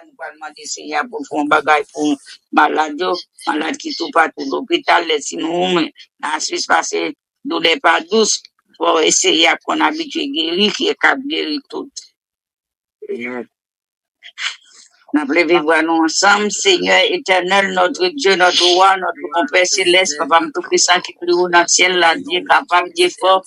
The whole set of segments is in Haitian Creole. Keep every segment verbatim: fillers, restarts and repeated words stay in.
Nou pral mande Senyè a pou l fè yon bagay pou malad yo, malad ki toupatou, lopital, lè si nou woumen nan Aswis, pase doulè pa dous, fò Senyè a konn abitye geri, ki e kab geri tout. N ap leve vwa nou ansanm. Seigneur éternel, notre Dieu, notre roi, notre bon Père céleste, Papa m Toupisan ki pi wo nan syèl la, Dye kapab, Dye fò,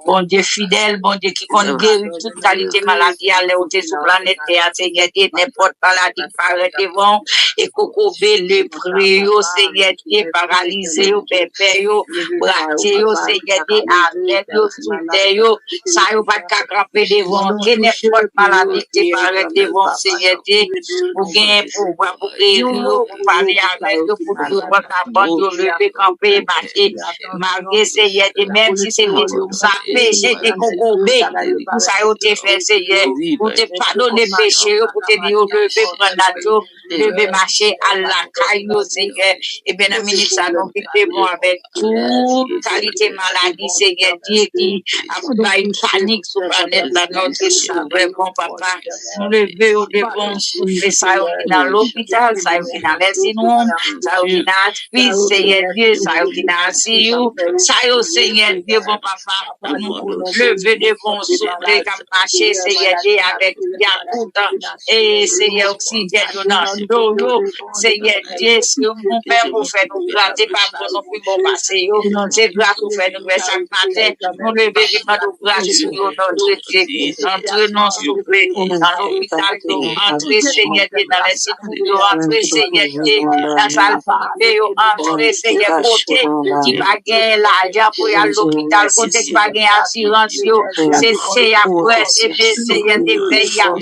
Bondye fidèl, Bondye ki konn geri tout kalite maladi a lè ou te sou planèt tè a, Senyè Dye, nenpòt maladi k parèt devan w, e kokobe, lepre yo, Senyè Dye, paralize yo, bèbè yo, bwate yo, Senyè Dye, avèg yo, soudè yo, sa yo pa t ka kanpe devan w, ke nenpòt maladi ki te parèt devan w, Senyè Dye, ou genyen pouvwa pou geri yo, pou pale avèk yo, pou di yo pran kabann yo, leve kanpe e mache. Malgre, Senyè Dye, menm si se te sa peche te kokobe pou sa yo te fè, Senyè, ou te padone peche yo, pou te di yo leve pran nat yo, leve mache al lakay yo, Senyè. Ebyen, nan minit sa, nou kite bon avèk tout kalite maladi, Senyè Dye, ki ap bay panik sou planèt la, notre Sauveur, bon Papa. Nou leve yo devan w, souple sa yo ki nan lopital, sa yo ki nan nursing home, sa yo ki nan Aswis, Senyè Dye, sa yo ki nan I C U, sa yo, Senyè Dye, bon Papa, nou leve devan w, souple, k ap mache, Senyè Dye, avèk Yakout, e Senyè, oksijèn yo nan do yo, Senyè Dye, si ou menm ou fè nou gras, se pa bon nou pi bon pase yo, se gras ou fè nou fè chak maten, nou leve vin mande w gras sou yo, notre Dye, antre non souple, nan lopital yo, antre, Senyè Dye, nan lèzekri yo, antre, Senyè Dye, nan sal prive yo, antre, Senyè, kote ki pa gen lajan pou y al lopital, kote ki pa gen asirans yo, se, se y ap wè, se de, Senyè, de fè y ap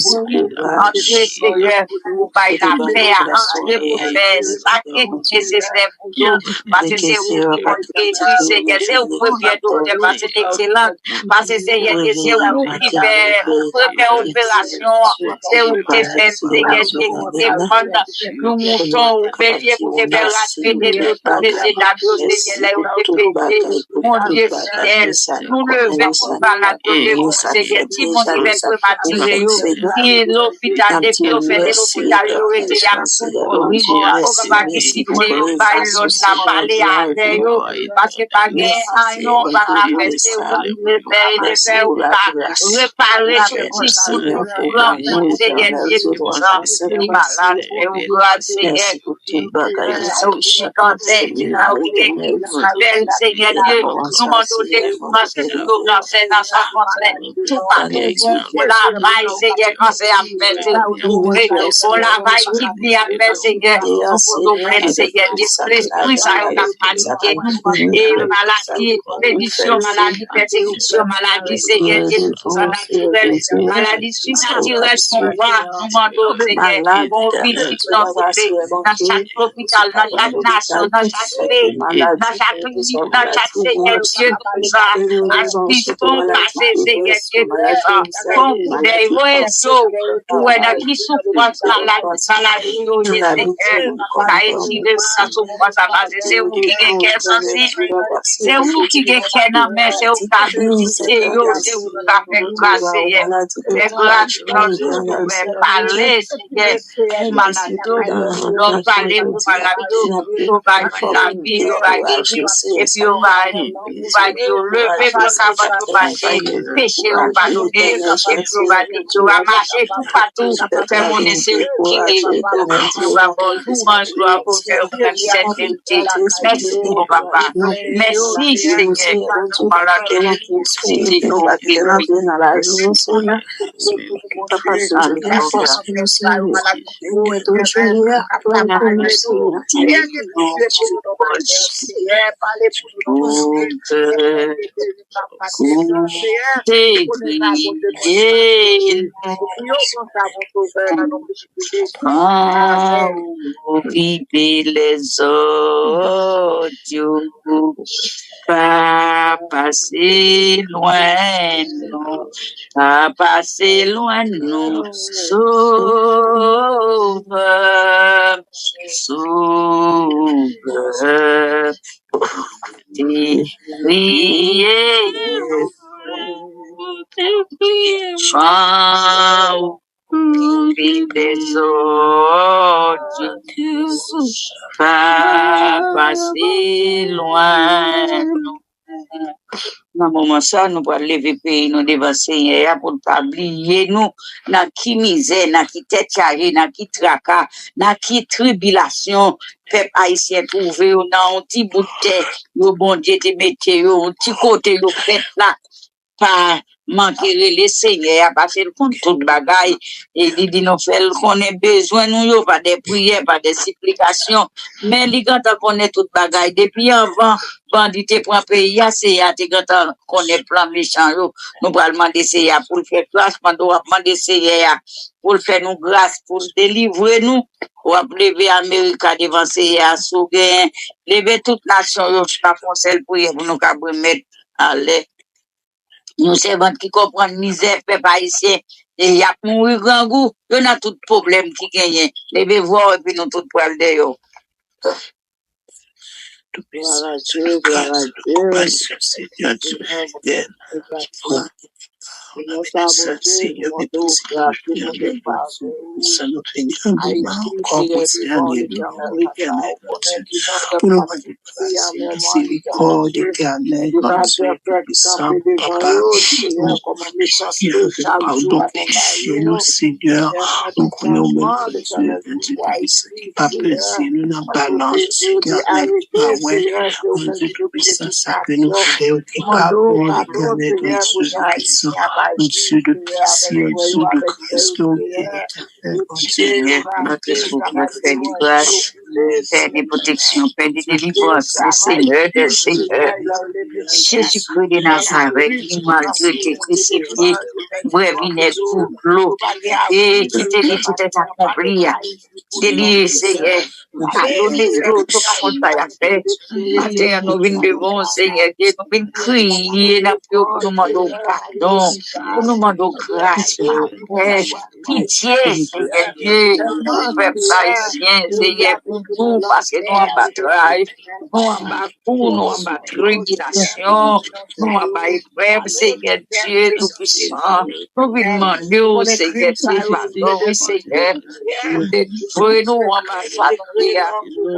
antre, Senyè, pou bay lapè a, antre pou fè sa ki nesesè pou yo, paske se ou ki konn geri, Senyè, se ou premye doktè, paske ekselans, paske, Senyè Dye, se ou ki fè premyè operasyon an, se ou ki te fè l, Senyè Dye, ki te vann yon mouton ou belye pou te fè rad fete tout mesye dam yo, Senyè, lè yo te pete, Bondye fidèl, nou leve tout malad yo devan w, Senyè, timoun ki fèk prematire yo, ki lopital, depi yo fèt e lopital yo rete, y ap soufri. O Papa ki site yo, bay lòd la, pale avè yo, paske pa gen anyen w pa ka fè, se ou ki fè e te fè, ou ka repare tout timoun, tout gran moun, Senyè Dye Toupisan, ki malad, fè yo gras, Senyè. Ou chita tèt, ou gen ki fè l, Senyè Dye, nou mande w delivrans pou yo kansè nan san kansè. Toupatou, bon travay, Senyè, kansè ap fè, se ou ki fè. Bon travay, kidney ap fè, Senyè, nou pote w plent, Senyè Dye, pou lespri sa yo k ap patike nou. E maladi, predisyon, maladi, pèsekisyon, maladi, Senyè Dye, Toupisan, natirèl, maladi sinatirèl, konwa, nou mande w, Senyè, bon vizit, non, souple, nan chak lopital, nan chak nasyon, nan chak peyi, nan chak klinik, nan chak, Senyè Dye Toupisan, aspizon pase, Senyè Dye Toupisan, fon koudèy, voye zo pou wè nan ki soufrans malad, maladi yo ye, Senyè, ka etire yo nan soufrans sa, paske se ou ki gen kè sansib, se ou ki gen kè nan men, se ou ki ka vizite yo, se ou ki ka fè gras, Senyè. Fè gras, Senyè, pale, Senyè, pou malad yo, lè w pale pou malad yo, yo bay lavi, yo bay geri, epi yo bay, ou va di yo leve pran kabann yo, mache, peche yo padone, epi yo va di yo va mache toupatou, fè konnen se ou ki geri, yo va ba w louwanj, yo va ba w onè, yo va ba w sèt verite. Mèsi, bon Papa. Mèsi, Senyè, pou malad yo, Senyè, yo geri. Okipe lèzòt yo. Pa pase lwen nou, pa pase lwen nou, Sovè, Sovè. Te kriye, te kriye, Dezòd pa pase lwen nou. Nan moman sa, nou pral leve peyi nou devan Senyè a pou l pa bliye nou nan ki mizè, nan ki tèt chaje, nan ki traka, nan ki tribilasyon pèp ayisyen twouve yo nan yon ti bout tè yo Bondye te mete yo, yon ti kote yo fèt la. Pa manke rele Senyè a, paske l konn tout bagay. E li di nou fè l konnen bezwen nou yo pa de priyè, pa de siplikasyon. Men li gentan konnen tout bagay. Depi anvan bandi te pran peyi a, Senyè a te gentan konnen plan mechan yo. Nou pral mande Senyè a pou l fè gras, pandan w ap mande Senyè a pou l fè nou gras, pou l delivre nou. W ap leve Amerika devan Senyè a, si w genyen. Leve tout nasyon yo, chita fè yon sèl priyè pou nou kab remèt alè. Nou sèvant ki konprann mizè pèp ayisyen, e y ap mouri grangou, yo nan tout pwoblèm ki genyen. Leve vwa w epi nou tout pral dèyè w. Glwa a Dye, glwa a Dye. Konpasyon, Senyè Dye, fidèl. Nan sa, Bondye, nou mande w gras, nou mande w favè. Sa nou vini an moman ankò, Bondye, nou Etènèl, Bondye, pou nou mande gras e mizerikòd, Etènèl, Bondye Toupisan, Papa. Nou mande padon peche nou, Senyè. Nou konnen ou menm, Bondye, Bondye Toupisan, ki pa peze nou nan balans, Etènèl, pa wè, Bondye Toupisan, sa ke nou fè yo ki pa bon, Etènèl, Bondye Toupisan, Bondye de pitié, Bondye de grâce, ke ou byen Etènèl, Bondye, Bondye, fè li gras, fè li pwoteksyon, fè li delivrans, le Seigneur des seigneurs, Jezikri de Nazarèt, ki maltrete, krisifye, bwè vinèg pou dlo, e ki te di tout est accompli a. Delivre, Senyè. Padone yo, yo pa konn sa y ap fè. Maten an, nou vin devan w, Senyè Dye, nou vin kriye nan pye w pou nou mande w padon, pou nou mande w gras, lapè, pitye, Senyè Dye, pou pèp ayisyen, Senyè, pou nou, paske nou anba tray, nou anba kou, nou anba tribilasyon, nou anba eprèv, Senyè Dye Toupisan. Nou vin mande w, Senyè Dye, padon, wi, Senyè. Ou delivre nou anba sa nou ye a.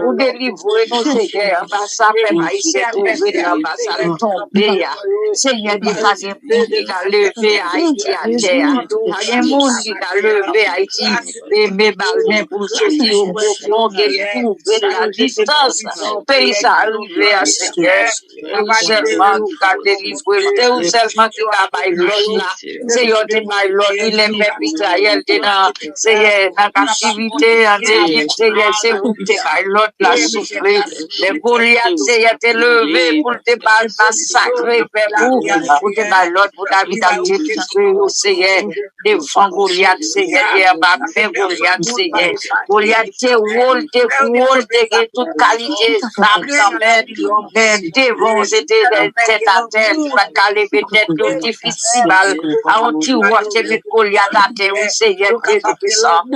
Ou delivre nou, Senyè, anba sa pèp ayisyen twouve l, anba sa l tonbe a. Senyè Dye, pa gen moun ki ka leve Ayiti atè a. Pa gen moun ki ka leve Ayiti e men bal men pou l soti o pwofon ke l twouve l a distans. Peyi sa a rive a, Senyè. Se ou sèlman ki ka delivre l. Se ou sèlman ki ka bay lòd la. Senyè, w te bay lòd, wi, lè pèp Izrayèl te nan, Senyè, nan kaptivite an Ejip, Senyè, se ou ki te bay lòd la soufle. Lè Golyat, Senyè, te leve pou l te bay masakre pèp ou, ou te bay lòd pou David ak Jefte yo, Senyè. Devan Golyat, Senyè, te anba men Golyat, Senyè. Golyat te wo, l te gwo, l te gen tout kalite zam nan men l. Men devan w, se te tèt atè, li pa t ka leve tèt li, li te fè ti bal a yon ti wòch, te met Golyat atè, wi, Senyè Dye Toupisan.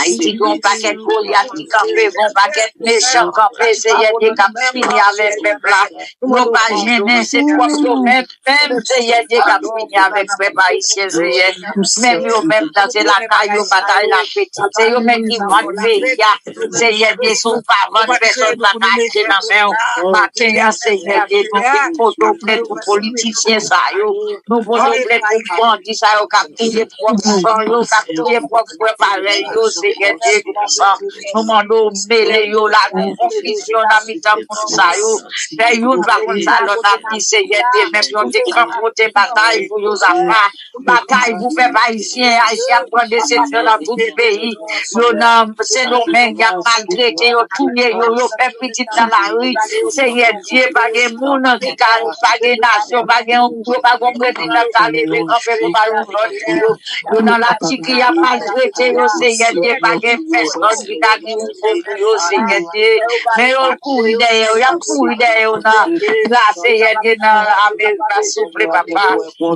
Ayiti gen yon pakèt Golyat ki kanpe, gen yon pakèt mechan kanpe, Senyè Dye, k ap fini avèk pèp la. Yo pa jennen, se twòp yo menm, menm, Senyè Dye, k ap fini avèk pèp ayisyen, Senyè. Menm yo menm, nan se lakay yo, batay la fèt. Se yo menm ki vann peyi a. Senyè Dye, si w pa vann pèsòn, pa ka achte nan men w. Maten an, Senyè Dye, nou vin pote w plent pou politisyen sa yo. Nou pote w plent pou bandi sa yo k ap touye pwòp san yo, k ap touye pwòp frè parèy yo, Senyè Dye Toupisan. Nou mande w mele yo ladan konfizyon nan mitan moun sa yo. Fè youn pa konn sa lòt ap di, Senyè Dye, menm yon ti kanpo te batay pou yo, Zafa. Batay pou pèp ayisyen, Ayisyen ap pran desepsyon nan tout peyi. Yo nan Sendomeng, y ap maltrete yo, touye yo, yo fè pitit nan lari. Senyè Dye, pa gen moun ki ka, pa gen nasyon, pa gen, yo pa gen prezidan ka leve kanpe pou ba yo lòd pou yo. Yo nan Latiki, y ap maltrete yo, Senyè Dye, pa gen pèsòn ki ka gen yon mo pou yo, Senyè Dye. Men yo kouri dèyè yo, y ap kouri dèyè yo nan, la, Senyè Dye, nan Amerika, souple, papa.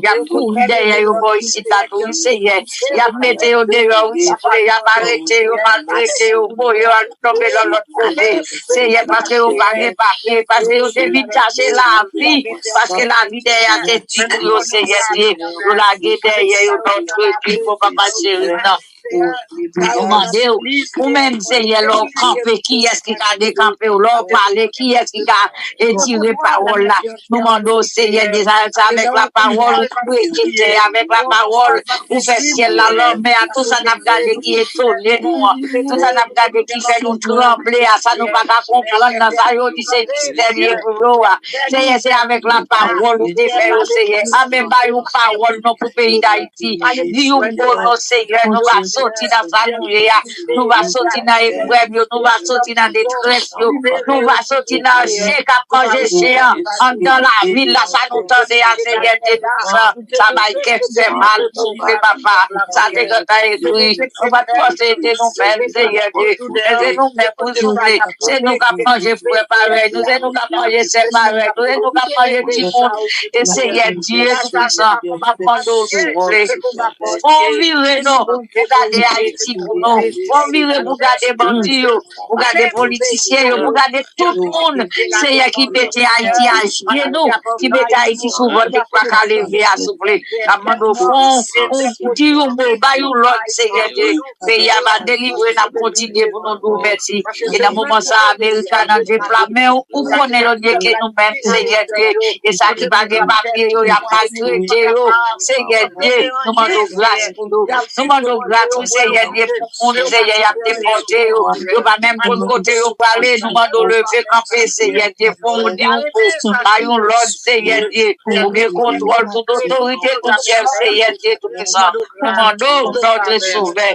Y ap kouri dèyè yo bò isit la tou, wi, Senyè. Y ap mete yo deyò, wi, souple. Y ap arete yo, maltrete yo, voye yo al tonbe nan lòt kote. Senyè, paske yo pa gen papye, paske yo te vin chache lavi, paske lavi dèyè a te di pou yo, Senyè Dye. Yo lage dèyè yo nan trepi, bon, papa cheri, nan. Nou mande w, ou menm, Seyè, lè w kanpe, kiyès ki ka dekanpe w? Lè w pale, kiyès ki ka etire pawòl la? Nou mande w, Seyè, deza se avèk lapawòl ou kreye tè, avèk lapawòl ou fè syèl la, lanmè a, tout sa n ap gade ki etone nou an, tout sa n ap gade ki fè nou tranble a, sa nou pa ka konprann nan, sa yo di se mistè li ye pou yo a. Seyè, se avèk lapawòl ou te fè yo, Seyè. Anben, bay yon pawòl non pou peyi Dayiti. Di yon mo non, Seyè, nou va soti nan sa nou ye a. Nou va soti nan eprèv yo, nou va soti nan detrès yo. Nou va soti nan chen k ap manje chen an anndan lavil la, sa nou tande a, Seyè Dye Toupisan. Sa bay kè fè mal, souple, papa. Sa te gentan ekri. Nou pa t panse se nou menm, Seyè Dye. Men se nou menm, wi, souple. Se nou k ap manje frè parèy nou, se nou k ap manje sè parèy nou, se nou k ap manje timoun. E Seyè Dye Toupisan, m ap mande w, souple, fè w vire non pou gade Ayiti pou nou. Fè w vire pou gade bandi yo, pou gade politisyen yo, pou gade tout moun, Seyè, ki mete Ayiti ajenou, ki mete Ayiti sou vant li k pa ka leve a, souple. N ap mande w fè w, w di yon mo, bay yon lòd, Seyè Dye. Peyi a va delivre, n ap kontinye pou nou di w mèsi. E nan moman sa a, Amerika nan deplame w, ou konnen yo dye ke nou menm, Seyè Dye. E sa ki pa gen papye yo, y ap maltrete yo, Seyè Dye. Nou mande w gras pou yo. Nou mande w gras, wi, Seyè Dye, pou moun, Seyè, y ap depòte yo. Yo pa menm konn kote yo prale. Nou mande w leve kanpe, Seyè Dye, pou w di yon mo, bay yon lòd, Seyè Dye. Ou gen kontwòl tout otorite, tout chèf, Seyè Dye Toupisan. Nou mande w, Nòtre Sovè,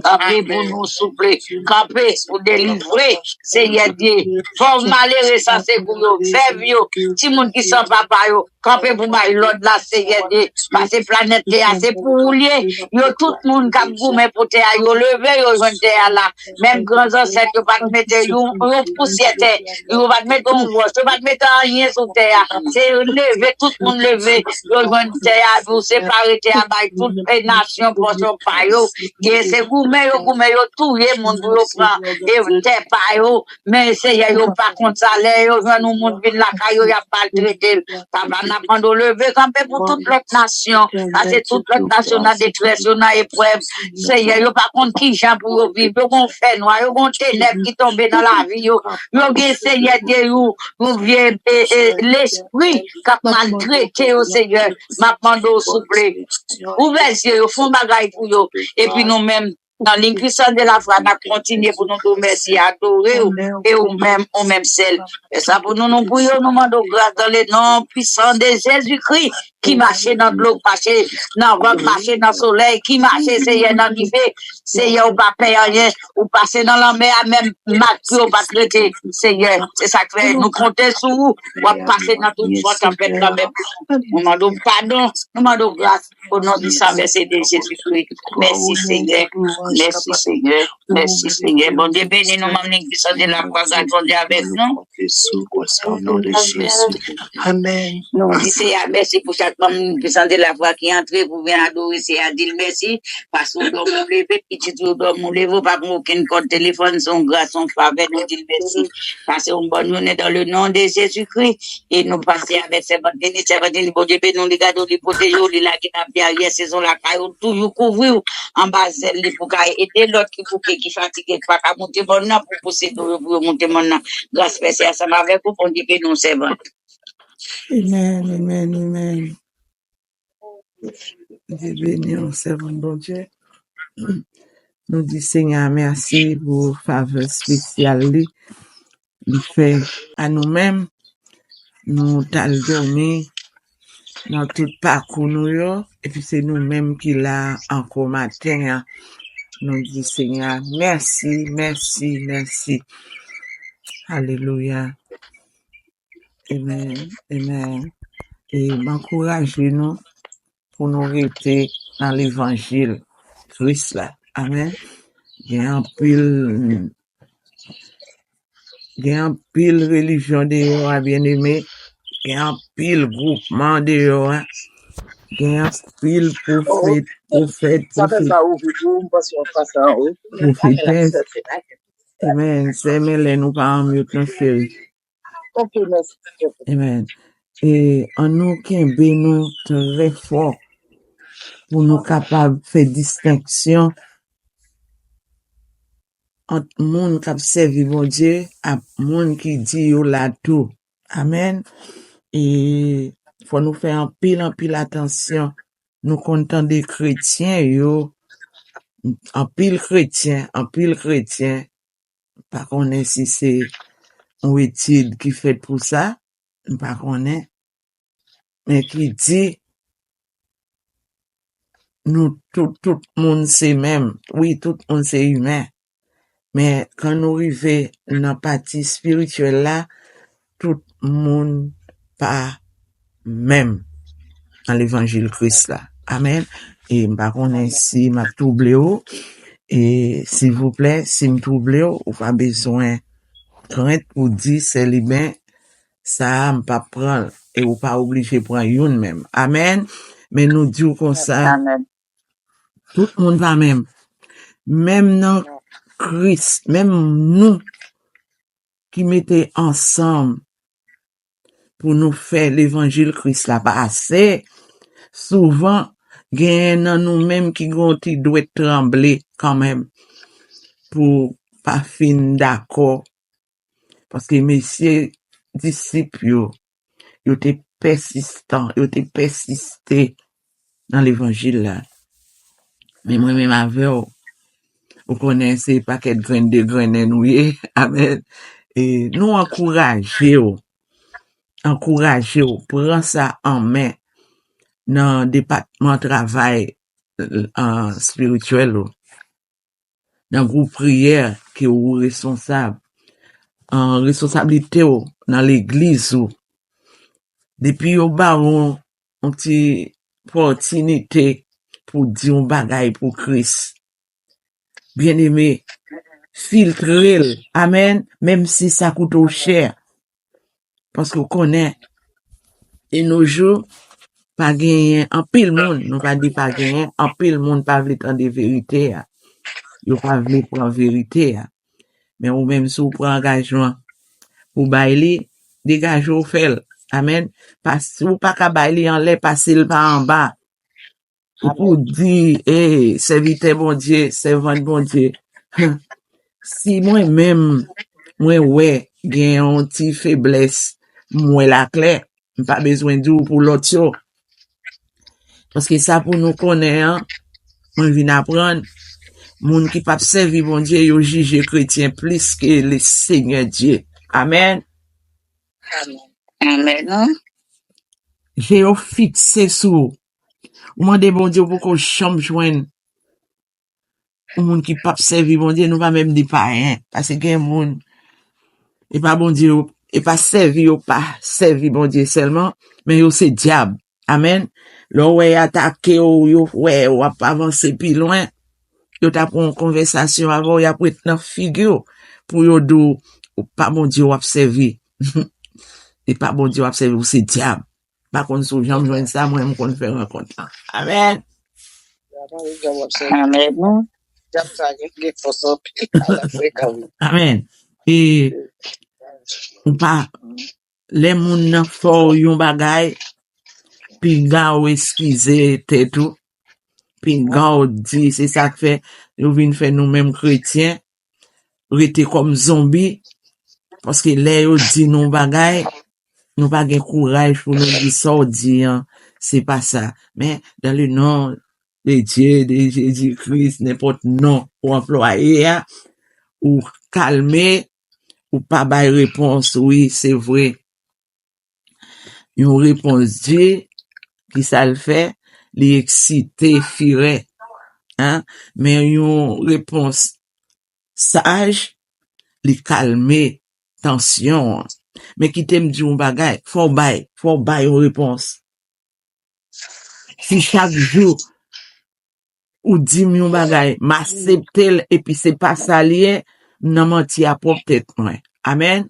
kanpe pou nou, souple. Kanpe pou delivre, Seyè Dye. Pòv malere san sekou yo, vèv yo, timoun ki san papa yo. Kanpe pou bay lòd la, Seyè Dye. Pase planèt tè a, se pou ou l ye. Yo tout moun k ap goumen pou tè a, yo leve, yo jwenn tè a la. Menm gran zansèt yo pa t mete yon, yon pousyè tè. Yo pa t mete yon wòch, yo pa t mete anyen sou tè a. Se leve, tout moun leve. Yo jwenn tè a, pou separe tè a, bay tout, e, nasyon pòsyon pa yo. Gen se goumen yo goumen, yo touye moun pou yo pran, e, tè pa yo. Men Seyè, yo pa konn sa. Lè yo jwenn yon moun vin lakay yo, y ap maltrete l. Papa, n ap mande w leve kanpe pou tout lòt nasyon. Pase tout lòt nasyon nan detrès, yo nan eprèv. Seyè, yo pa konn ki jan pou yo viv. Yo gon fènwa, yo gon tenèb ki tonbe nan lavi yo. Yo gen, Seyè Dye, yon, yon vye, e, e, lespri k ap maltrete yo, Seyè. M ap mande w, souple, ouvè zye yo, fè yon bagay pou yo. Epi nou menm, nan liy pwisans de lafwa, n ap kontinye pou nou di w mèsi, adore w, e ou menm, ou menm sèl. Fè sa pou nou, nou priye w, nou mande w gras dans le nom puissant de Jésus-Christ, ki mache nan dlo, k mache nan van, k mache nan solèy, ki mache, Seyè, nan dife. Seyè, ou pa pè anyen, ou pase nan lanmè a, menm mak yo pa t rete, Seyè. Se sa k fè nou konte sou ou, w ap pase nan tout van, tanpèt, lanmè. Nou mande w padon, nou mande w gras. O non di sa, mèsi de Jezikri. Mèsi, Senyè. Mèsi, Senyè. Mèsi, Senyè. Bondye beni nou, manm Nik Bisande Lafwa, gad Bondye avèk nou. Amèn. Nou di Senyè a mèsi pou chak manm Nik Bisande Lafwa ki antre pou vin adore Senyè a, di l mèsi. Paske w dòmi w leve, pitit ou dòmi w leve, w pa gen okenn kòd telefòn, se yon gras, yon favè, nou di l mèsi. Pase yon bòn jounen dans le nom de Jésus-Christ. E nou pase avèk sèvant Denis. Sèvant Denis, Bondye beni w, li gade w, li pwoteje w, li lage n ap vin aryè sezon lakay ou, toujou kouvri w anba zèl li pou ka ede lòt ki bouke, ki fatige, ki pa ka monte mòn nan pou pouse do yo pou yo monte mòn nan. Gras fè se ansanm avèk ou, Bondye beni w, sèvant. Amen, amen, amen. Bondye beni w, sèvant Bondye. Nou di Senyè a mèsi pou favè espesyal li. Li fè a nou menm, nou t al dòmi nan tout pakou nou yo, epi se nou menm ki la ankò maten an. Nou di Senyè a mèsi, mèsi, mèsi. Alelouya. Amen, amen. E m ankouraje nou pou nou rete nan levanjil Kris la. Amen. Gen anpil, gen anpil relijyon deyò a, byeneme. Gen anpil gwoupman deyò a. Gen anpil pwofèt, pwofèt, pwofèt, pwofetès. Amen. Sè Mèlè, nou pa anmyot non, cheri. Ok, mèsi. Amen. E ann nou kenbe nou trè fò. pou nou kapab fè distenksyon ant moun k ap sèvi Bondye ak moun ki di yo la tou. Amèn. E fò nou fè anpil, anpil atansyon. Nou konn tande kretyen yo, anpil kretyen, anpil kretyen, m pa konnen si se yon etid ki fèt pou sa, m pa konnen, men ki di nou tout, tout moun se menm. Wi, tout moun se imen. Men kan nou rive nan pati espirityèl la, tout moun pa menm nan levanjil Kris la. Amèn. E m pa konnen si m ap twouble w. E silvouplè, si m twouble w, ou pa bezwen krent pou di, sè Liben, sa a, m p ap pran l. E ou pa oblije pran youn menm. Amèn. Men nou di w konsa, tout moun pa menm. Menm nan Kris, menm nou ki mete ansanm pou nou fè levanjil Kris la pase, souvan genyen nan nou menm ki gen yon ti dwèt tranble kanmenm pou pa fin dakò. Paske mesye disip yo, yo te pèsistan, yo te pèsiste nan levanjil la. Men mwen menm avè w, ou konnen se pakèt grenn degrennen nou ye. Amèn. E nou ankouraje w, ankouraje w, pran sa an men nan depatman travay, e, espirityèl ou, nan gwoup priyè ke ou responsab, an responsablite w nan legliz ou. Depi yo ba w yon ti opòtinite pou di yon bagay pou Kris, byeneme, filtre l. Amèn. Menm si sa koute w chè. Paske w konnen, de nos jours, pa genyen anpil moun, nou pa di pa genyen, anpil moun pa vle tande verite a. Yo pa vle pran verite a. Men ou menm, si w pran angajman pou bay li, degaje w fè l. Amèn. Pa, si w pa ka bay li anlè, pase l pa anba. Ou pou di, e, sèvitè Bondye, sèvant Bondye, si mwen menm, mwen wè gen yon ti feblès, m wè l aklè, m pa bezwen di w pou lòt yo. Paske sa pou nou konnen an, mwen vin aprann, moun ki p ap sèvi Bondye, yo jije kretyen plis ke le Senyè Dye. Amèn. Amèn. Je yo fikse sou ou. Ou mande Bondye, ou poko janm jwenn yon moun ki p ap sèvi Bondye, nou pa menm di payen. Paske gen moun, e pa Bondye yo, e pa sèvi yo pa sèvi Bondye sèlman, men yo se dyab. Amèn. Lè w wè y atake w, yo wè w ap avanse pi lwen, yo t ap pran yon konvèsasyon avè w, y ap ret nan figi w pou yo di w, ou pa Bondye w ap sèvi. E pa Bondye w ap sèvi, ou se dyab. Pa konn si w janm jwenn sa, mwen, m konn fè rankont lan. Amèn. Amèn. Dyab sa gen, gen fòs anpil, l ap frekan, wi. Amèn. E ou pa, lè moun nan fè w yon bagay, pinga w eskize tèt ou, pinga w di, se sa k fè yo vin fè nou menm kretyen rete kòm zonbi, paske lè yo di nou bagay, nou pa gen kouraj pou nou di sa w di an, se pa sa. Men, dans le nom de Dieu, de Jésus-Christ, nenpòt non ou anplwaye a, ou kalme, ou pa bay repons, wi, se vre. Yon repons di, ki sa l fè? Li eksite firè. Hein? Men yon repons saj, li kalme tansyon an. Men kite m di w yon bagay, fò w bay, fò w bay yon repons. Si chak jou ou di m yon bagay, m aksepte l, epi se pa sa l ye, m nan manti a pwòp tèt mwen. Amèn.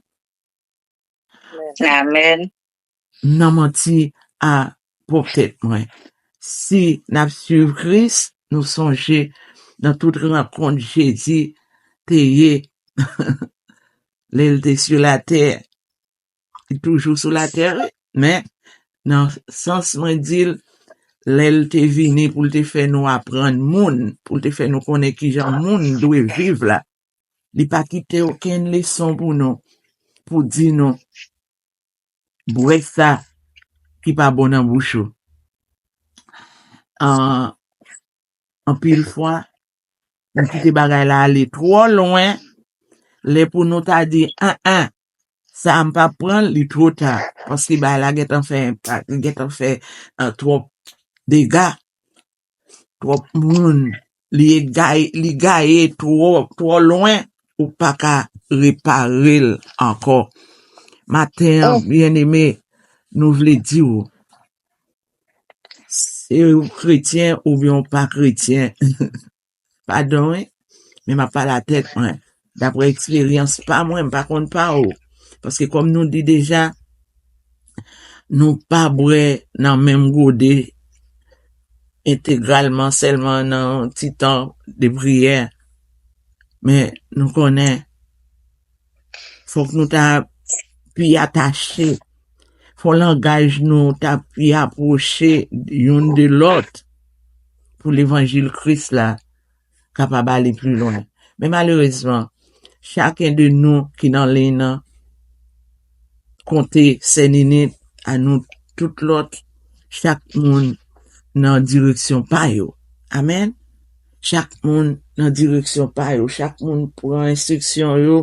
Amèn. M nan manti a pwòp tèt mwen. Si n ap swiv Kris, nou sonje nan tout rankont Jezi te ye lè l te sou latè. Li toujou sou latè, wi. Men, nan sans mwen di l, lè l te vini pou l te fè nou aprann moun, pou l te fè nou konnen kijan moun dwe viv la. Li pa kite okenn leson pou nou, pou di nou, bwè sa ki pa bon nan bouch ou. An, anpil fwa, nou kite bagay la ale twò lwen, lè pou nou ta di, an, an, sa a m p ap pran l, li twò ta, paske bagay la gentan fè enpak, li gentan fè, eh, twòp dega, twòp moun, li gaye, li gaye twò, twò lwen, ou pa ka repare l ankò. Maten an, byeneme, nou vle di w, se ou kretyen oubyen ou pa kretyen. Padon, wi, men m ap pale a tèt mwen. Daprè eksperyans pa mwen, m pa konn pa ou. Paske kòm nou di deja, nou pa bwè nan menm gode entegralman, sèlman nan yon ti tan de priyè. Men nou konnen, fòk nou ta pi atache, fò langaj nou ta pi apwoche youn de lòt pou levanjil Kris la kapab ale pli lwen. Men malerezman, chaken de nou ki nan liy nan, konte sè Ninit, a nou tout lòt, chak moun nan direksyon pa yo. Amèn. Chak moun nan direksyon pa yo. Chak moun pran enstriksyon yo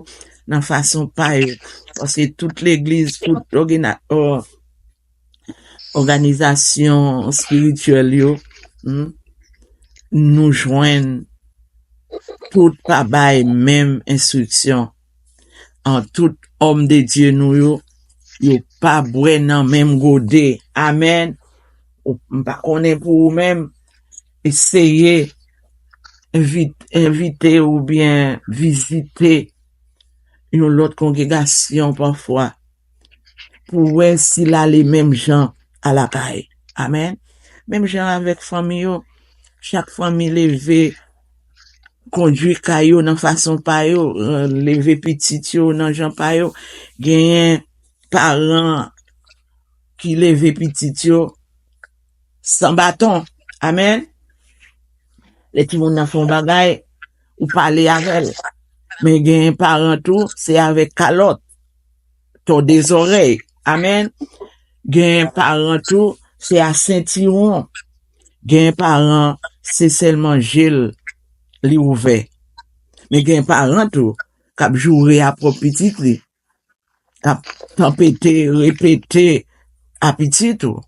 nan fason pa yo. Paske tout legliz, tout ògana-, ò, òganizasyon espirityèl yo, hmm, nou jwenn tout pa bay menm enstriksyon. An, tout òm de Dye nou yo, yo pa bwè nan menm gode. Amèn. Ou, m pa konnen pou ou menm, eseye envit-, envite oubyen vizite yon lòt kongregasyon pafwa pou wè si l ale menm jan a lakay. Amèn. Menm jan avèk fanmi yo, chak fanmi leve, kondui kay yo nan fason pa yo, eh, leve pitit yo nan jan pa yo. Genyen paran ki leve pitit yo san baton. Amèn. Lè timoun nan fè yon bagay, ou pale avè l. Men genyen paran tou, se avèk kalòt, tòde zòrèy. Amèn. Genyen paran tou, se a sentiwon. Genyen paran, se sèlman je l li ouvè. Men genyen paran tou k ap joure a pwòp pitit li, k ap tanpete, repete a pitit ou.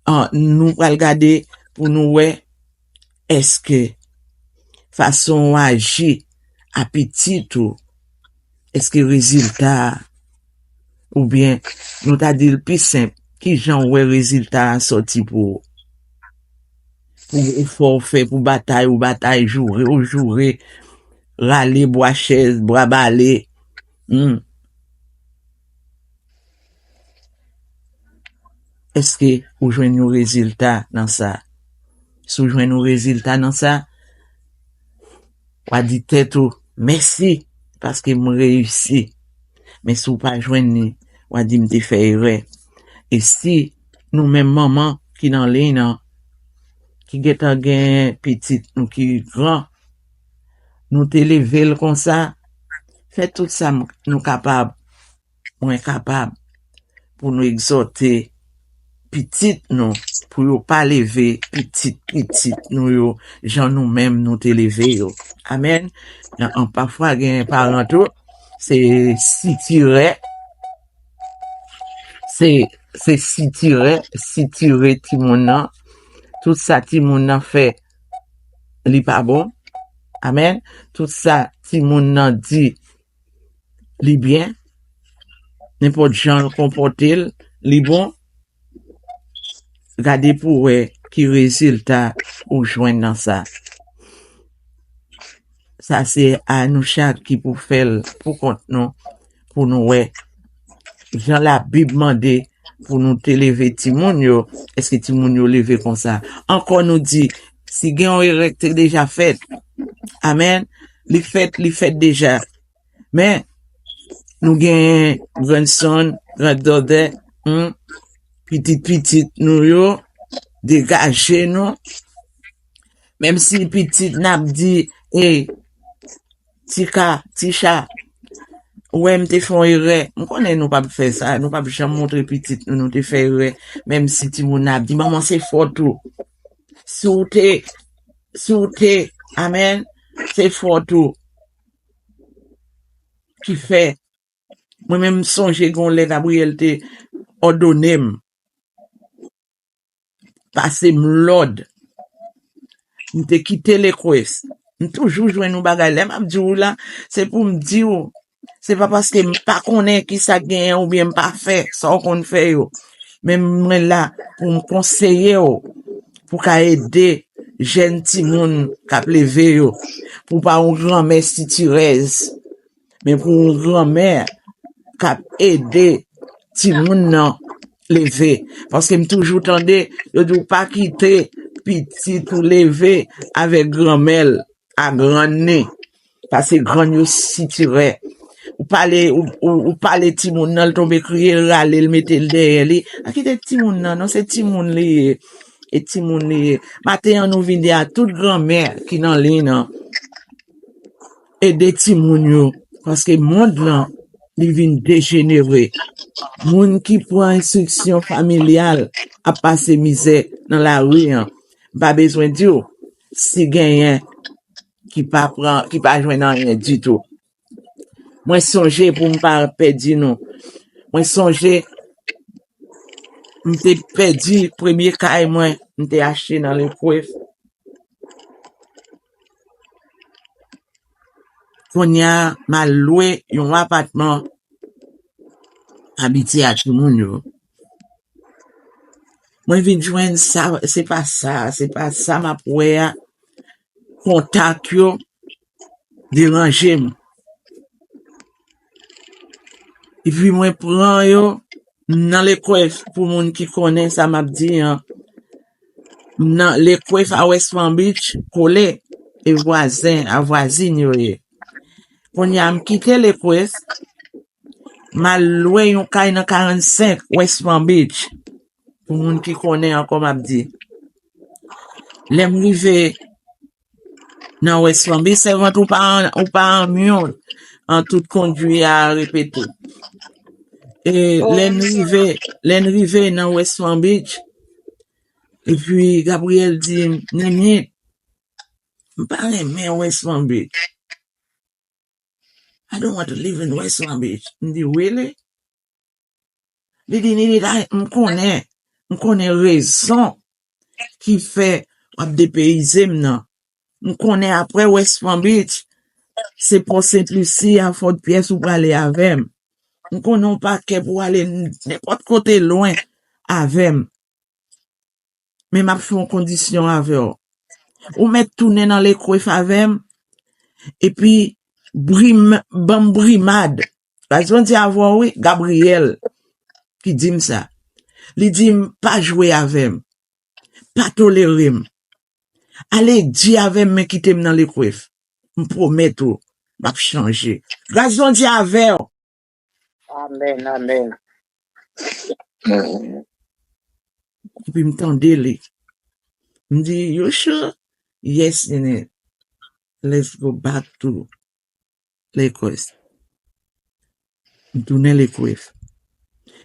An, nou pral gade pou nou wè èske fason w aji a pitit ou, èske rezilta a, oubyen nou ta di l pi senp, ki jan w wè rezilta a sòti pou ou? Pou efò w fè, pou batay ou batay, joure ou joure, rale bwa chèz, bwa bale, hmm. Èske ou jwenn yon rezilta nan sa? Si w jwenn yon rezilta nan sa, w a di tèt ou, mèsi, paske m reyisi. Men si w pa jwenn li, w a di m te fè erè. E si nou menm manman ki nan liy nan, ki gentan gen pitit nou ki gran, nou te leve l konsa, fè tout sa m-, nou kapab, mwen kapab, pou nou egzòte pitit nou, pou yo pa leve pitit pitit nou yo, jan nou menm nou te leve yo. Amèn. Nan, an, pafwa gen paran tou, se sitirè, se, se sitirè, sitire timoun nan. Tout sa timoun nan fè, li pa bon. Amèn. Tout sa timoun nan di, li byen. Nenpòt jan l konpòte l, li bon. Gade pou wè ki rezilta ou jwenn nan sa. Sa se a nou chak ki pou fè l pou kont nou, pou nou wè jan Labib mande pou nou te leve timoun yo, èske timoun yo leve konsa? Ankò nou di, si gen yon erè k te deja fèt, amèn, li fèt, li fèt deja. Men, nou genyen grandson, granddaughter, hmm, pitit pitit nou yo, degaje nou. Menm si pitit n ap di, e, Tika, Ticha, ou wè m te fè yon erè. M konnen nou p ap fè sa, nou p ap janm montre pitit nou, nou te fè erè. Menm si timoun nan ap di, manman, se fòt ou. Si w te, si w te, amèn, se fòt ou ki fè. Mwen menm, m sonje gen yon lè Gabriel te òdone m, pase m lòd. M te kite Lekwes. M toujou jwenn yon bagay. Lè m ap di w la, se pou m di w. Se pa paske m pa konnen ki sa k genyen oubyen m pa fè sa w konn fè yo. Men mwen la pou m konseye w, pou ka ede jèn timoun k ap leve yo, pou w pa yon granmè sitirèz, men pou yon granmè k ap ede timoun nan leve. Paske m toujou tande, yo di w pa kite pitit ou leve avèk granmè l, a grann ni. Paske grann yo sitirè. Ou pale, ou, ou, ou pale timoun nan, l tonbe kriye, l rale, l mete l dèyè li. Pa kite timoun nan, non, se timoun li ye. E timoun li ye. Maten an, nou vin di a tout granmè ki nan liy nan, ede timoun yo. Paske mond lan, li vin dejenere. Moun ki pran enstriksyon familyal ap pase mizè nan lari an. M pa bezwen di w si genyen ki pa pran, ki pa jwenn anyen ditou. Mwen sonje pou m pa pèdi nou. Mwen sonje m te pèdi premye kay mwen, m te achte nan Lekwef. Kounye a, m al lwe yon apatman, abitye a timoun yo. Mwen vin jwenn sa, se pa sa, se pa sa m ap wè a. Kontak yo deranje m. Epi mwen pran yo, m nan Lekwef, pou moun ki konnen sa m ap di an. M nan Lekwef a West Palm Beach, kole, e vwazen, a vwazin yo ye. Kounye a, m kite Lekwef, m al lwe yon kay nan karannsenk West Palm Beach. Pou moun ki konnen ankò, m ap di. Lè m rive nan West Palm Beach, sèvant ou pa an, ou pa an myon an tout kondwi a repete. E lè n rive, lè n rive nan West Palm Beach, epi Gabriel di m, Nini, m pa renmen West Palm Beach. I don't want to live in West Palm Beach. M di, really? Li di, Nini, m konnen, m konnen rezon ki fè w ap depeyize m nan. M konnen apre West Palm Beach, se Port Saint Lucie a Fort Pierce ou prale avè m. M konnen w pa kè pou w ale n-, nenpòt kote lwen avè m. Men m ap fè yon kondisyon avè w. Ou mèt tounen nan Lekwef avè m, epi brim, ban m brimad. Pase Bondye avè w, wi, Gabriel ki di m sa. Li di m, pa jwe avè m. Pa tolere m. Ale di avè m, men kite m nan Lekwef. M pwomèt ou, m ap chanje. Gras Bondye avè w. Amèn, amèn. Epi m tande li. M di, "You sure?" "Yes, Nene. Let's go back to Lekwef." M tounen Lekwef.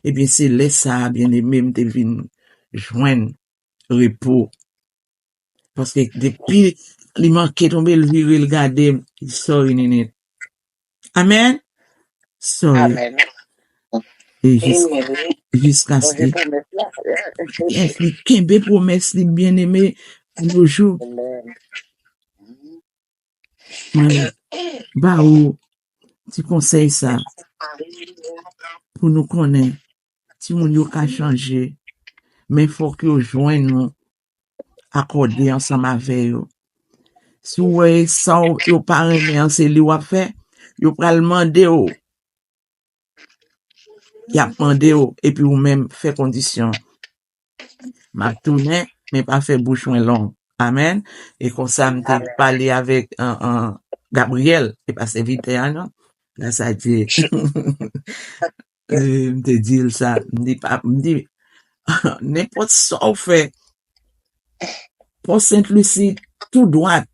Ebyen, se lè sa a, byeneme, m te vin jwenn repo. Paske depi li manke tonbe, l vire, l gade m, li sòri, Nene. Amèn. Sòri. Amèn. E jis-, jiskaske, yes, li kenbe pwomès li, byeneme, a nos jours. Amèn. Mwen ba ou ti konsèy sa pou nou konnen timoun yo ka chanje, men fòk yo jwenn nou akòde ansanm avè yo. Si w wè sa w, yo pa renmen an, se li w ap fè, yo pral mande w. Y ap mande w, epi ou menm fè kondisyon. M ap tounen, men pa fè bouch mwen long. Amèn. E konsa, m te pale avèk, an, an, Gabriel, e pa sèvitè a, non. Gras a Dye. E, m te di l sa, m di, pa, m di, nenpòt sa w fè, Pò Sent Lisi, tou dwat.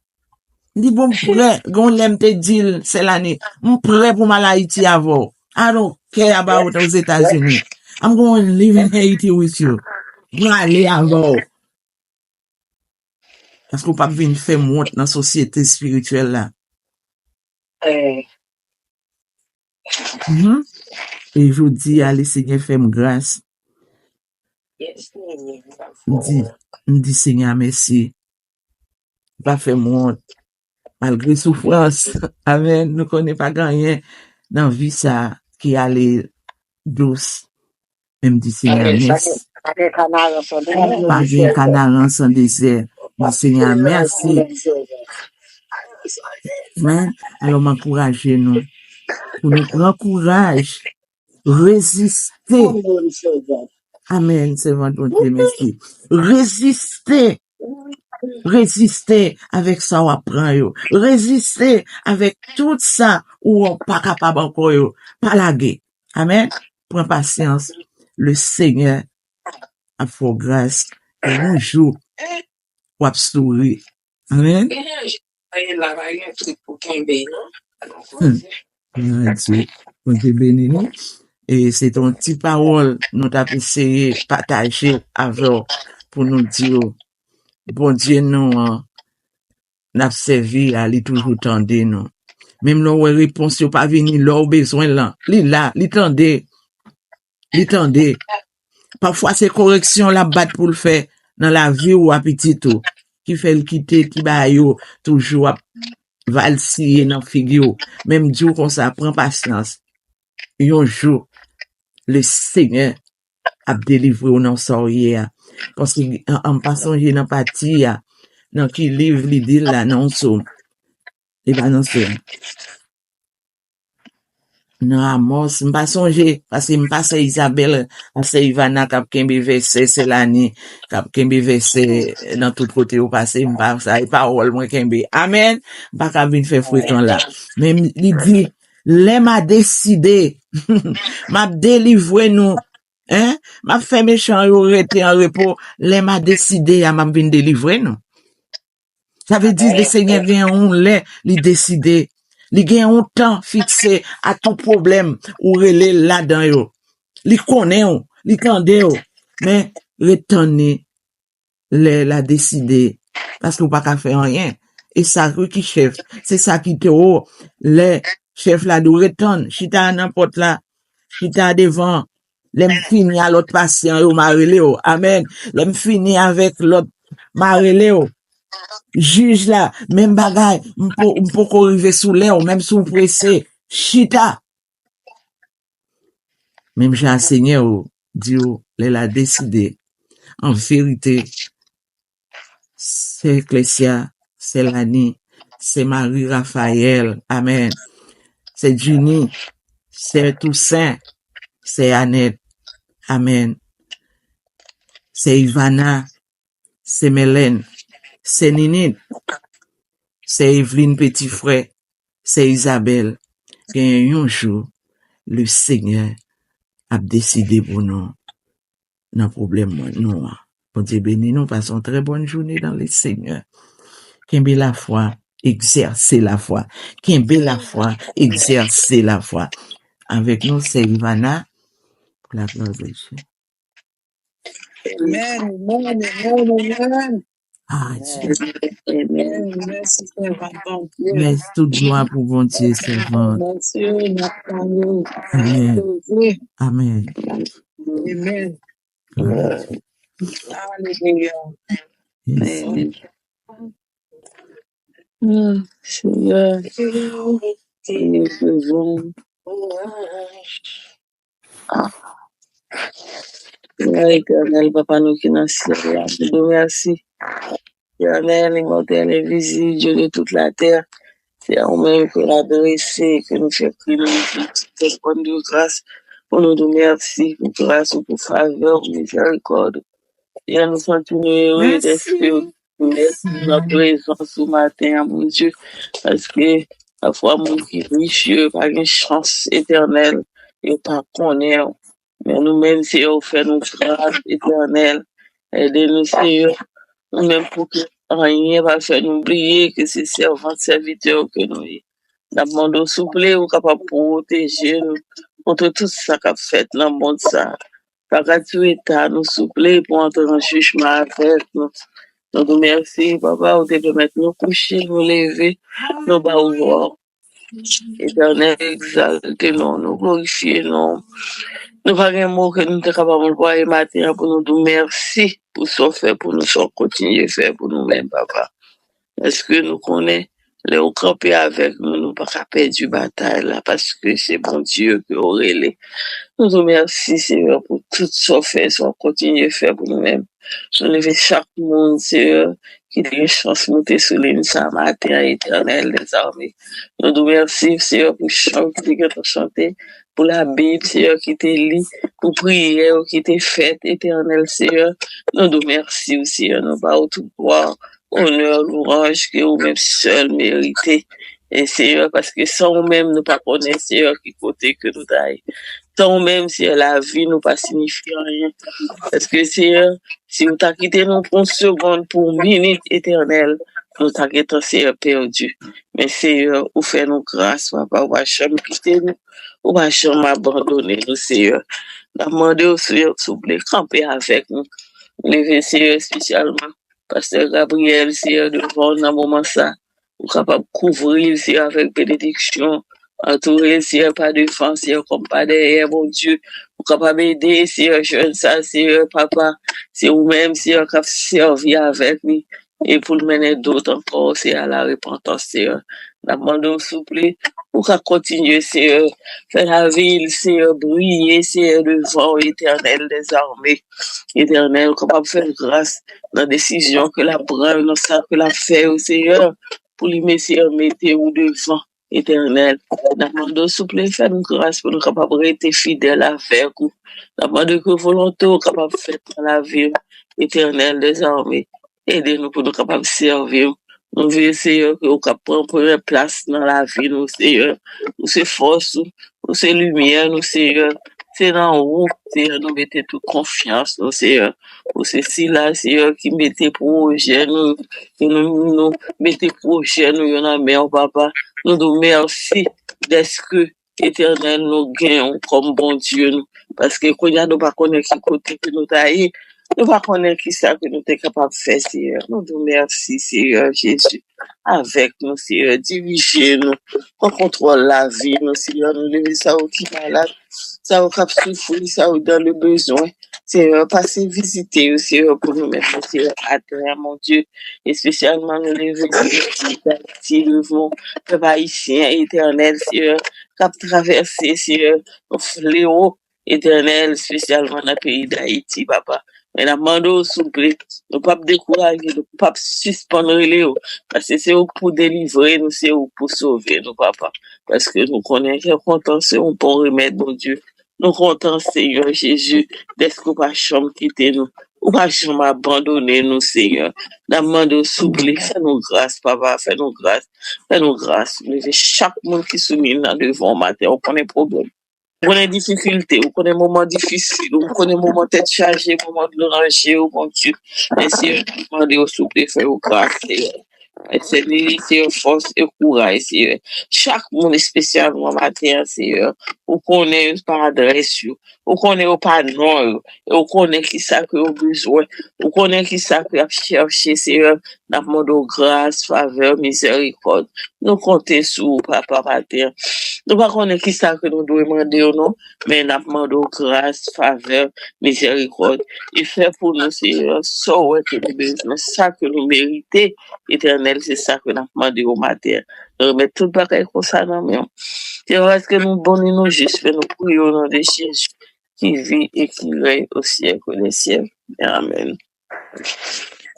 M di, bon, m prè. Gon lè m te di l, Sè Lani, m prè pou m al Ayiti avè w. I don't care about Ozetazini. I'm going to live in Haiti with you. Mwen ale avè w. Paske w p ap vin fè m wont nan sosyete espirityèl la. Mhm. E jodi a, Lesenyè fè m gras. M di, m di Senyè a mèsi. Pa fè m wont. Malgre soufrans. Amèn. Nou konnen pa gen anyen nan vi sa ki ale dous. Men m di Senyè a mèsi. Pa gen kanaran san dezè. Pa gen kanaran san dezè. M di Senyè a mèsi. Amèn. Alò, m ankouraje nou pou nou pran kouraj, reziste. Amèn, sèvant Bondye, mèsi. Reziste. Reziste avèk sa w ap pran yo. Reziste avèk tout sa ou pa kapab ankò yo. Pa lage. Amèn. Pran pasyans. Le Senyè ap fè w gras. E yon jou, w ap souri. Amèn. Genyen jan pa ye la, pa gen trik pou kenbe, non? Hmm. Bondye, Bondye beni nou. E se te yon ti pawòl nou t ap eseye pataje avè w pou nou di w, Bondye nou an, n ap sèvi a, li toujou tande nou. Menm lè w wè repons yo pa vini lè w bezwen l lan, li la, li tande. Li tande. Pafwa se koreksyon l ap bat pou l fè nan lavi w a pitit ou, ki fè l kite ti bagay yo toujou ap valsiye nan figi w. Men m di w konsa, pran pasyans. Yon jou, le Senyè ap delivre w nan sa w ye a. Paske, an, an, m pa sonje nan pati a, nan ki liv li di l la, nan yon sòm. Li pa nan sòm. Nan Amòs, m pa sonje, paske m pa sè Izabèl, a sè Ivana k ap kenbe vèsè, sè Lani k ap kenbe vèsè nan tout kote yo pase, m pa, sa e pawòl mwen kenbe. Amèn. M pa ka vin fè frekan la. Men li di, lè m a deside, m ap delivre nou. Hein? M ap fè mechan yo rete an repo. Lè m a deside a, m ap vin delivre nou. Sa vle di, le Senyè gen yon lè, li deside. Li gen yon tan fikse a tout pwoblèm ou rele l ladan yo. Li konnen w, li tande w. Men, ret tann li lè l a deside. Paske w pa ka fè anyen. E sa wi ki chèf. Se sa ki towo. Lè chèf la di w ret tann, chita nan pòt la. Chita devan. Lè m fini a lòt pasyan yo, m a rele w. Amèn. Lè m fini avèk lòt, m a rele w. Jij la, menm bagay, m po-, m poko rive sou lè w, menm si w prese. Chita. Menm jan a Senyè w di w, lè l a deside. An verite, sè Klesya, sè Lani, sè Mari Rafayèl, amèn. Sè Jini, sè Tousen, sè Anèt, amèn. Sè Ivana, sè Mèlèn, sè Ninit, sè Evlin, peti frè, sè Izabèl, genyen yon jou, le Senyè ap deside pou nou nan pwoblèm nou an. Bondye beni nou, pase yon trè bòn jounen dans le Seigneur. Kenbe lafwa, egzèse lafwa. Kenbe lafwa, egzèse lafwa. Avèk nou, sè Ivana, pou la glwa de Dye. Amen, amen, amen, amen. Ah, Dye. Amen. Mèsi, sèvant Bondye. Mèsi, tout glwa pou Bondye, sèvant. Mèsi, n ap pale. Amen. Mèsi. Amen. Amen. Glwa a Dye. Alelouya. Yes. Amen. Ah, Senyè. Senyè, prezan. Ah. Senyè Etènèl, Papa nou ki nan syèl la, nou di w mèsi. Etènèl, imòtèl, envizib, Dye de tout la tè, se a ou menm ke n adrese, ke nou fè kri, nou di tèt plen de gras, pou nou di w mèsi pou gras ou, pou favè ou, mizèrikòd ou. Senyè, nou santi nou ere dèske ou mèt nan prezans ou maten an, Bondye, paske pafwa moun ki visye pa gen chans, Etènèl, yo pa konnen w. Men nou menm, Senyè, ou fè nou gras, Etènèl. Ede nou, Senyè, nou menm pou ke anyen pa fè nou bliye ke se sèvant, sèvitè ke nou ye. N ap mande w, souple, ou kapab pwoteje nou kont tout sa k ap fèt nan mond sa. Pa gad sou eta nou, souple, pou antre an jijman avèk nou. Nou di w mèsi, papa, ou te pèmèt nou kouche, nou leve, nou ba ou glwa. Etènèl, egzalte non, nou glorifye non. Nou pa gen mo ke nou te kapab anplwaye maten an pou nou di w mèsi pou sa w fè pou nou, sa w kontinye fè pou nou menm, papa. Paske nou konnen, lè w kanpe avèk nou, nou pa ka pèdi batay la, paske se Bondye ke w rele. Nou di w mèsi, Seyè, pou tout sa w fè, sa w kontinye fè pou nou menm. Nou leve chak moun, Seyè, ki te gen chans moute sou liy sa maten an, Etènèl dèzame. Nou di w mèsi, Seyè, pou chan ki te gentan chante, pou Labib, Seyè, ki te li, pou priyè yo ki te fèt, Etènèl, Seyè. Nou di w mèsi, Seyè, nou ba w tout glwa, onè, lwanj ke ou menm sèl merite. E Seyè, paske san ou menm, nou pa konnen, Seyè, ki kote ke nou ta ye. San ou menm, Seyè, lavi nou pa siyifi anyen. Paske, Seyè, si ou ta kite nou pou yon segonn, pou yon minit, Etènèl, nou ta gentan, Seyè, pèdi. Men, Seyè, ou fè nou gras, papa, ou pa janm kite nou, ou pa janm abandone nou, Seyè. N ap mande w, Seyè, souple, kanpe avèk nou. Leve, Seyè, espesyalman Pastè Gabriel, Seyè, devan w nan moman sa. Ou kapab kouvri l, Seyè, avèk benediksyon. Antoure l, Seyè, pa devan, Seyè, kòm pa dèyè, Bondye. Ou kapab ede, Seyè, jèn sa, Seyè, papa. Se ou menm, Seyè, k ap sèvi avèk li. E pou l mennen dòt ankò, Seyè, a la repantans, Seyè. N ap mande w, souple, ou ka kontinye, Seyè, fè lavi l, Seyè, briye, Seyè, devan w, Etènèl dèzame. Etènèl, ou kapab fè l gras nan desizyon ke l ap pran, nan sa ke l ap fè yo, Seyè, pou li, Seyè, mete ou devan, Etènèl. N ap mande w, souple, fè nou gras pou nou kapab rete fidèl avèk ou. N ap mande ke volonte w kapab fèt nan lavi m, Etènèl dèzame. Ede nou pou nou kapab sèvi w. Nou vle, Seyè, ke ou ka pran premyè plas nan lavi nou, Seyè. Ou se fòs, ou, ou se limyè nou, Seyè. Se nan ou, Seyè, nou mete tout konfyans nou, Seyè. Ou se sila, Seyè, ki mete pwojè nou, ke nou, nou mete pwojè nou yo nan men w, papa. Nou di w mèsi dèske Etènèl, nou gen w kòm Bondye nou. Paske kounye a nou pa konnen ki kote ke nou ta ye. Nou pa konnen ki sa ke nou te kapab fè, Seyè. Nou di w mèsi, Seyè Jezi. Avèk nou, Seyè. Dirije nou. Pran kontwòl lavi nou, Seyè. Nou leve sa yo ki malad, sa yo k ap soufri, sa yo dans le besoin. Seyè, pase vizite yo, Seyè, pou nou menm, Seyè, atè a, Bondye. Espesyalman, nou leve, Seyè, Dayiti, devan pèp ayisyen, Etènèl, Seyè, k ap travèse, Seyè, yon flewo, Etènèl, espesyalman nan peyi Dayiti, papa. Men n ap mande w, souple, nou p ap dekouraje, nou p ap sispann rele w, paske se ou k pou delivre nou, se ou k pou sove nou, papa. Paske nou konnen kè kontan se yon bon remèd, Bondye. Nou kontan, Seyè Jezi, dèske ou pa janm kite nou, ou pa janm abandone nou, Seyè. N ap mande w, souple, fè nou gras, papa, fè nou gras, fè nou gras. Leve chak moun ki sou liy nan devan w maten, ou konnen pwoblèm. Ou konnen difikilte, ou konnen moman difisil, ou konnen moman tèt chaje, moman dlo nan je w, Bondye. Men Seyè, nou mande w, souple, fè yo gras, Seyè. Seyè, Seyè, fòs e kouraj, Seyè. Chak moun espesyalman maten an, Seyè, ou konnen yo pa adrès yo, ou konnen yo pa non yo, e ou konnen ki sa ke yo bezwen, ou konnen ki sa ke y ap chèche, Seyè. N ap mande w gras, favè, mizèrikòd. Nou konte sou ou, papa, maten an. Nou pa konnen ki sa ke nou dwe mande w, non, men n ap mande w gras, favè, mizèrikòd. E fè pou nou, Seyè, sa w wè ke nou bezwen, sa ke nou merite, Etènèl, se sa ke n ap mande w maten an. Nou remèt tout bagay konsa nan men w. Se pa paske nou bon ni nou jis, men nou priye w nan non de Jezi, ki viv e ki rèy o syèk dè syèk. Amèn.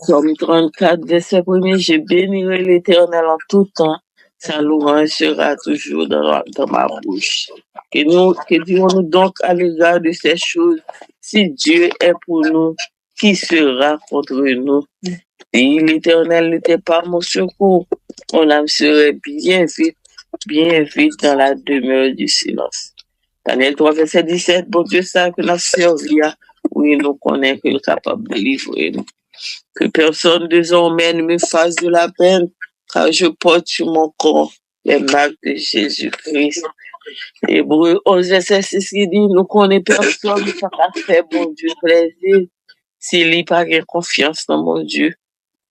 Psaume trente-quatre, verset premier, je bénirai l'Éternel en tout temps, sa louange sera toujours dans, dans ma bouche. Que nous, que dirons-nous donc à l'égard de ces choses? Si Dieu est pour nous, qui sera contre nous? Si l'Éternel n'était pas mon secours, mon âme serait bien vite, bien vite dans la demeure du silence. Daniel trois, verset dix-sept, Bondye sa ke n ap sèvi a, wi, nou konnen ke l kapab delivre nou. Que personne désormais ne m'efface de la peine, car je porte sur mon corps les marques de Jésus-Christ. Ebre onz vèsè sis ki di, nou konnen pèsòn pa ka fè Bondye plezi si li pa gen konfyans nan Bondye.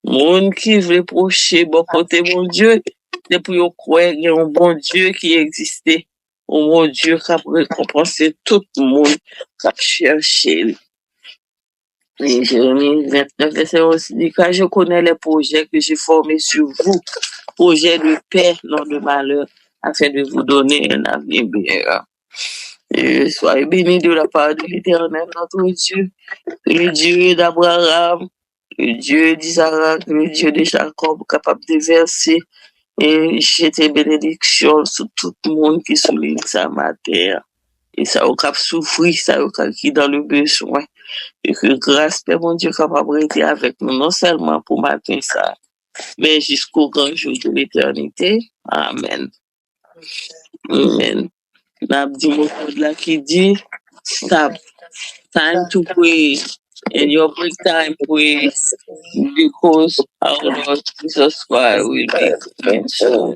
Moun ki vle pwoche bò kote Bondye, se pou yo kwè gen yon Bondye ki egziste, yon Bondye k ap rekonpanse tout moun k ap chèche li. E Jeremi vennèf vèsè onz di, car je connais les projets que j'ai formés sur vous, projets de paix, non de malheur, afin de vous donner un avenir meilleur. Et soyez bénis de la part de l'Éternel, notre Dieu, le Dieu d'Abraham, le Dieu d'Isaac, le Dieu de Jacob, kapab devèse e jete benediksyon sou tout moun ki sou liy sa maten an. E sa yo k ap soufri, sa yo k ap ki dan le bezwen. E ke gras Pè Bondye kapab rete avèk nou, non sèlman pou maten sa, men jisko gran jou de letènite. Amèn. Amen. N ap di mo kòd la ki di, stop. Time to pray. And your break time, pray. Because our Lord Jesus Christ will be coming soon.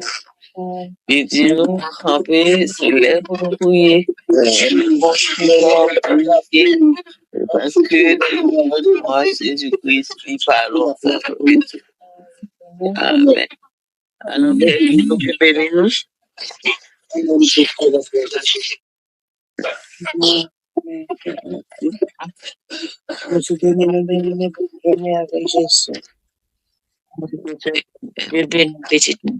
Li di nou kanpe, se lè pou nou priye. Paske mwa Jezi Kris li pa lontan. Amen. Alò, Pè, nou ke beni nou. Bondye beni nou, beni nou, beni nou avèk Jezi. Bondye beni pitit nou.